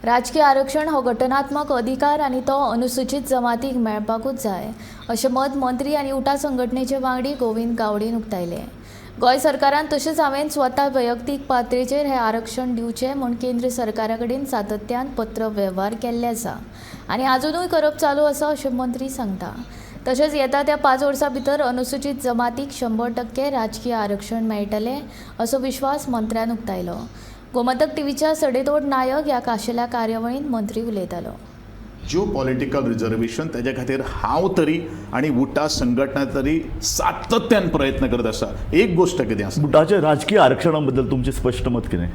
राजकीय आरक्षण हो घटनात्मक अधिकार आनी तो अनुसूचित जमातीक मेळपाकूच जाय अशें मत मंत्री आनी उटा संघटनेचे वांगडी गोविंद गावडेन उक्तायलें. गोंय सरकारान तशेंच हांवें स्वता वैयक्तीक पातळेचेर हें आरक्षण दिवचें म्हूण केंद्र सरकारा कडेन सातत्यान पत्र वेव्हार केल्ले आसा आनी आजुनूय करप चालू आसा अशें मंत्री सांगता. तशेंच येता त्या 5 वर्सां भितर अनुसूचित जमातीक 100% राजकीय आरक्षण मेळटलें असो विश्वास मंत्र्यान उक्तायलो. गोमंतक टीव्हीच्या सडेतोड नायक ह्या खाशेल्या कार्यावळींत मंत्री उलयतालो. जिओ पॉलिटिकल रिजर्वेशन तेज्या खातीर हांव तरी आनी उटा संघटना तरी सातत्यान प्रयत्न करत आसा. एक गोश्ट कितें आसा, बुटाचे राजकीय आरक्षणा बद्दल तुमचें स्पश्ट मत कितें?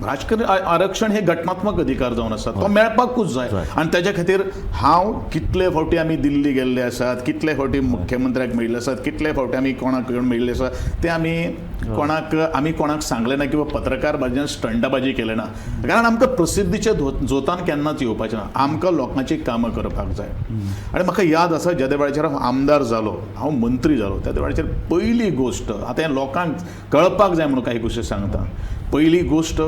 राजकीय आरक्षण हे घटनात्मक अधिकार जावन आसा, तो मेळपाकूच जाय. आनी तेज्या खातीर हांव कितले फावटी आमी दिल्ली गेल्ले आसात, कितले फावटी मुख्यमंत्र्याक मेळिल्ले आसात, कितले फावटी आमी कोणाक मेळिल्ले आसात, ते आमी कोणाक सांगलें ना किंवा पत्रकार बाजीन स्टंटाबाजी केलें ना, कारण आमकां प्रसिद्धीच्या जोतान केन्नाच येवपाचें ना. आमकां लोकांची कामां करपाक जाय. आनी म्हाका याद आसा, जेदे वेळाचेर हांव आमदार जालो, हांव मंत्री जालो, त्या वेळाचेर पयली गोश्ट आतां हें लोकांक कळपाक जाय म्हणून काही गोश्टी सांगता. पयली गोश्ट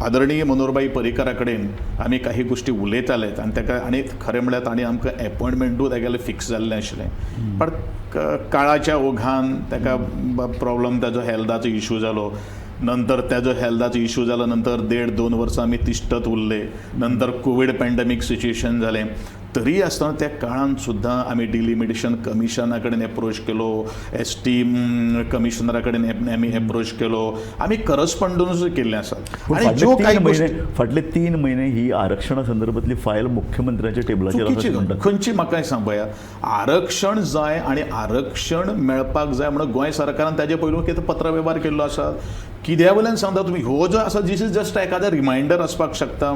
आदरणीय मनोहरभाई पर्रीकरा कडेन आमी काही गोश्टी उलयताले आनी ताका, आनी खरें म्हळ्यार तांणी आमकां एपॉयंटमेंटूय तागेलें फिक्स जाल्लें आशिल्लें, पण काळाच्या ओघान ताका प्रॉब्लम, ताजो हेल्थाचो इशू जालो. नंतर ताजो हेल्थाचो इशू जालो नंतर 1.5-2 वर्सां आमी तिश्टत उरले. नंतर कोवीड पॅन्डेमीक सिच्युएशन जालें. तरी आसतना त्या काळान सुद्दां आमी डिलिमिटेशन कमिशना कडेन एप्रोच केलो, एस टी कमिशनरा कडेन आमी एप्रोच केलो, आमी करस्पॉन्डन्सूय केल्लें आसा. पूण आनी फाटले ज्यो तीन कांय म्हयने गोश्टी फाटले 3 म्हयने ही आरक्षणा संदर्भातली फायल मुख्यमंत्र्यांच्या टेबलाचेर आसा चुकीची अशें म्हणटात. खंयची म्हाका सांग पळया, आरक्षण जाय आनी आरक्षण मेळपाक जाय म्हणून गोंय सरकारान ताजे पयलू कितें पत्रवेव्हार केल्लो आसा. कित्या वयल्यान सांगता तुमी, हो जो आसा दीस is just एखादें रिमायंडर आसपाक शकता.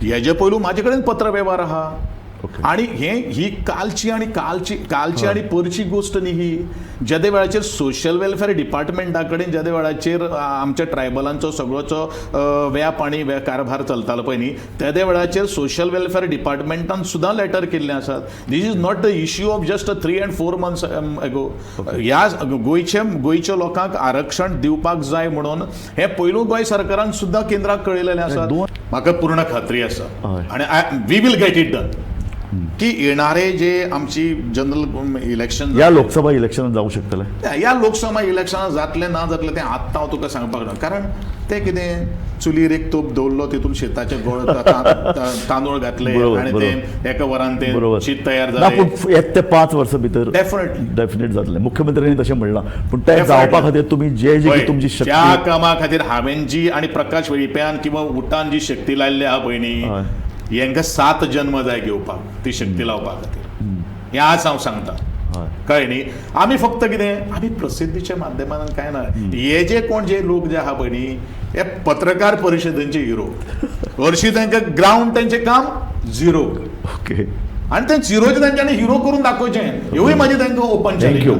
हेजे पयलू म्हाजे कडेन पत्रवेव्हार आहा. आनी हे ही कालची आनी कालची कालची आनी परची गोश्ट न्ही ही. जेदे वेळाचेर सोशल वेलफेअर डिपार्टमेंटा कडेन जेदे वेळाचेर आमच्या ट्रायबलांचो सगळोचो व्याप आनी कारभार चलतालो पळय न्ही, तेदे वेळाचेर सोशल वेलफेअर डिपार्टमेंटान सुद्दां लेटर केल्ले आसात. This is not the issue of just 3 and 4 months ago. ह्या गोंयच्या लोकांक आरक्षण दिवपाक जाय म्हणून हें पयलू गोंय सरकारान सुद्दां केंद्राक कळयलेलें आसा. म्हाका पूर्ण खात्री आसा आनी we will get it done की येणारे जे आमची जनरल इलेक्शन ह्या लोकसभा इलेक्शनात जावं शकतलें, ह्या लोकसभा इलेक्शनां जातलें ना जातलें तें आत्तां हांव तुका सांगपाक ना, कारण तें कितें चुलीर एक तोप दवरलो, तितून शेताचे गोळ तांदूळ घातले आनी तें एका वरान तें शीत तयार जालें. पूण येत ते 5 वर्सां भितर डेफिनेटली डेफिनेट जातलें, मुख्यमंत्र्यांनी तशें म्हणलां. पूण तें जावपा खातीर तुमी जे जे तुमची शक्ती ज्या कामा खातीर हांवें जी आनी प्रकाश वेळीप्यान किंवा उटान जी शक्ती लायल्ली आहा पळय न्ही, हेंकां 7 जन्म जाय घेवपाक ती शक्ती लावपा खातीर. हें आज हांव सांगता, कळ्ळें न्ही. आमी फक्त कितें आमी प्रसिद्धीच्या माध्यमांतल्यान कांय ना. हे जे कोण जे लोक जे आहा पळय न्ही, हे पत्रकार परिशदेंचे हिरो, हरशीं तांकां ग्रावंड तेंचें काम झिरो. ओके, आनी ते झिरोचे तेंच्यांनी हिरो करून दाखोवचें, ह्योय म्हाजी तांकां ओपन thank you.